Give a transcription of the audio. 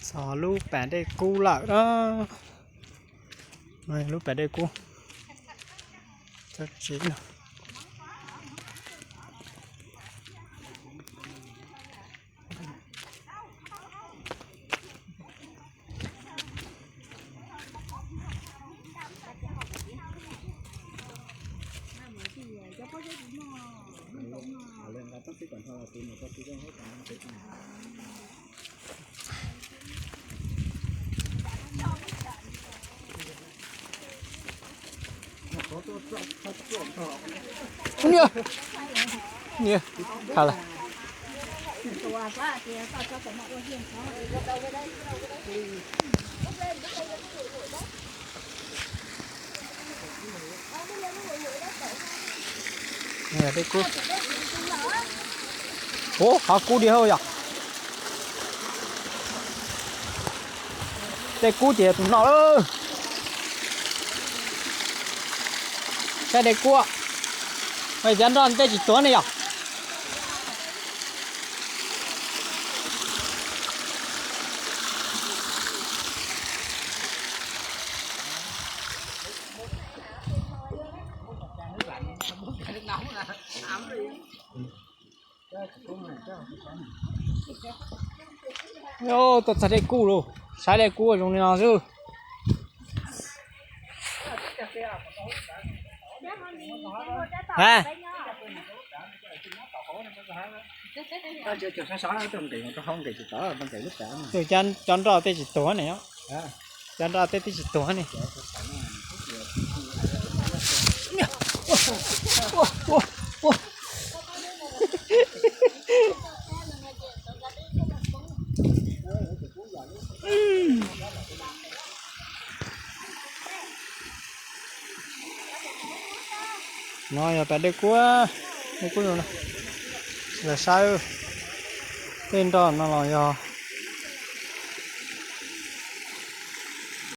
Txog lub pas dej kub lawm na. Lub pas dej kub. Tsob tsev no. Niam, niam, kha lawm. Ub, qhov kub diam hauj yom. Tej kub ces tus no lawm. Saib dej kub. Cov nroj tej tsis tuag ne yom. Tuaj txog dej kub lauj, saib dej kub zoo li no xwb. A, cov nroj tej tsis tuag ne. Cov nroj tej tib tsis tuag ne. No yog pas dej kub, dej kub zoo no. Los saib tej nroj no los yog